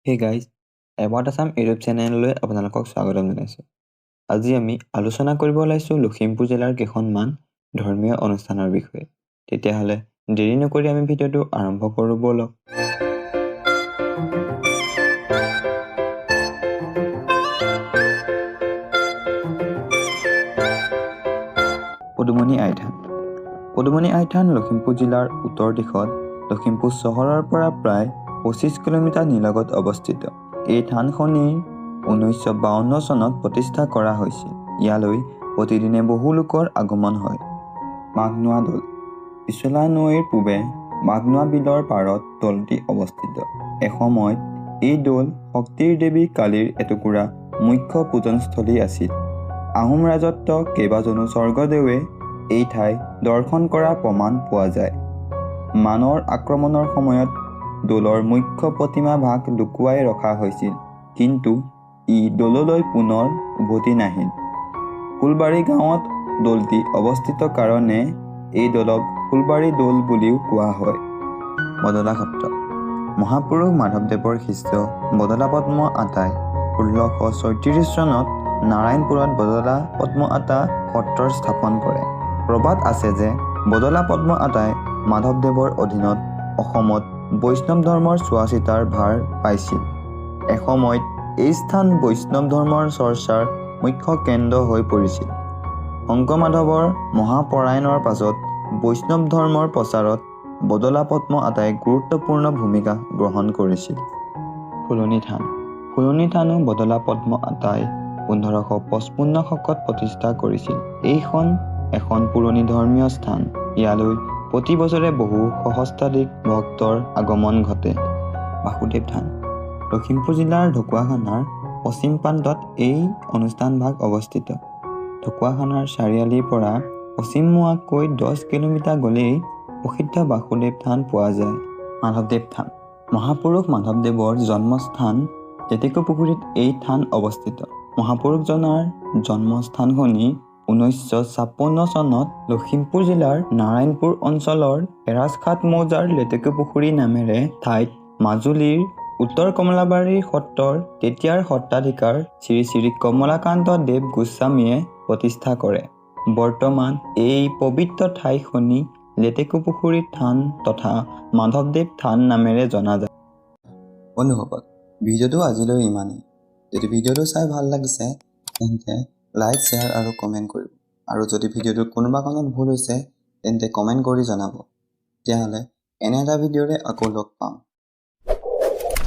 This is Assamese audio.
হে গাইজ, এবাউট আছাম ইউটিউব চেনেললৈ আপোনালোকক স্বাগতম জনাইছোঁ। আজি আমি আলোচনা কৰিব ওলাইছোঁ লখিমপুৰ জিলাৰ কেইখনমান ধৰ্মীয় অনুষ্ঠানৰ বিষয়ে। তেতিয়াহ'লে দেৰি নকৰি আমি ভিডিঅ'টো আৰম্ভ কৰোঁ ব'লক। পদুমণি আইথান। পদুমণি আইথান লখিমপুৰ জিলাৰ উত্তৰ দিশত লখিমপুৰ চহৰৰ পৰা প্ৰায় 25 কিলোমিটাৰ নিলগত অৱস্থিত। এই থানখনি 1952 চনত প্ৰতিষ্ঠা কৰা হৈছিল। ইয়ালৈ প্ৰতিদিনে বহু লোকৰ আগমন হয়। বাঘনোৱা দৌল। পিছলা নৈৰ পূবে বাঘনোৱা বিলৰ পাৰত দৌলটি অৱস্থিত। এসময়ত এই দৌল শক্তিৰ দেৱী কালীৰ এটুকুৰা মুখ্য পূজনস্থলী আছিল। আহোম ৰাজত্ব কেইবাজনো স্বৰ্গদেৱে এই ঠাই দৰ্শন কৰাৰ প্ৰমাণ পোৱা যায়। মানৰ আক্ৰমণৰ সময়ত দৌলৰ মুখ্য প্ৰতিমা ভাগ লুকুৱাই ৰখা হৈছিল, কিন্তু ই দৌললৈ পুনৰ উভতি নাহিল। ফুলবাৰী গাঁৱত দৌলটি অৱস্থিত কাৰণে এই দৌলক ফুলবাৰী দৌল বুলিও কোৱা হয়। বদলা সত্ৰ। মহাপুৰুষ মাধৱদেৱৰ শিষ্য বদলা পদ্ম আতাই 1636 চনত নাৰায়ণপুৰত বদলা পদ্ম আতা সত্ৰৰ স্থাপন কৰে। প্ৰবাদ আছে যে বদলা পদ্ম আতাই মাধৱদেৱৰ অধীনত অসমত বৈষ্ণৱ ধৰ্মৰ চোৱাচিতাৰ ভাৰ পাইছিল। এসময়ত এই স্থান বৈষ্ণৱ ধৰ্মৰ চৰ্চাৰ মুখ্য কেন্দ্ৰ হৈ পৰিছিল। শংকৰ মাধৱৰ মহাপৰায়ণৰ পাছত বৈষ্ণৱ ধৰ্মৰ প্ৰচাৰত বদলা পদ্ম আতাই গুৰুত্বপূৰ্ণ ভূমিকা গ্ৰহণ কৰিছিল। ফুলনি থান। ফুলনি থানো বদলা পদ্ম আতাই 1555 শকত প্ৰতিষ্ঠা কৰিছিল। এইখন এখন পুৰণি ধৰ্মীয় স্থান। ইয়ালৈ প্ৰতি বছৰে বহু সহস্ৰাধিক ভক্তৰ আগমন ঘটে। বাসুদেৱ থান। লখিমপুৰ জিলাৰ ঢকুৱাখানাৰ পশ্চিম প্ৰান্তত এই অনুষ্ঠানভাগ অৱস্থিত। ঢকুৱাখানাৰ চাৰিআলিৰ পৰা পশ্চিমমুৱাকৈ 10 কিলোমিটাৰ গ'লেই প্ৰসিদ্ধ বাসুদেৱ থান পোৱা যায়। মাধৱদেৱ থান। মহাপুৰুষ মাধৱদেৱৰ জন্মস্থান লেটেকুপুখুৰীত এই থান অৱস্থিত। মহাপুৰুষজনাৰ জন্মস্থানখনি 1956 চনত লখিমপুৰ জিলাৰ নাৰায়ণপুৰ অঞ্চলৰ এৰাজখাট মৌজাৰ লেটেকুপুখুৰী নামেৰে ঠাইত মাজুলীৰ উত্তৰ কমলাবাৰীৰ সত্ৰৰ তেতিয়াৰ সত্ৰাধিকাৰ শ্ৰী শ্ৰী কমলাকান্ত দেৱ গোস্বামীয়ে প্ৰতিষ্ঠা কৰে। বৰ্তমান এই পবিত্ৰ ঠাইখনি লেটেকুপুখুৰী থান তথা মাধৱদেৱ থান নামেৰে জনা যায়। বন্ধুসকল, ভিডিঅ'টো আজিলৈ ইমানেই। যদি ভিডিঅ'টো চাই ভাল লাগিছে তেন্তে লাইক, শ্বেয়াৰ আৰু কমেণ্ট কৰিব। আৰু যদি ভিডিঅ'টোৰ কোনোবা কাৰণত ভুল হৈছে তেন্তে কমেণ্ট কৰি জনাব। তেতিয়াহ'লে এনে এটা ভিডিঅ'ৰে আকৌ লগ পাম।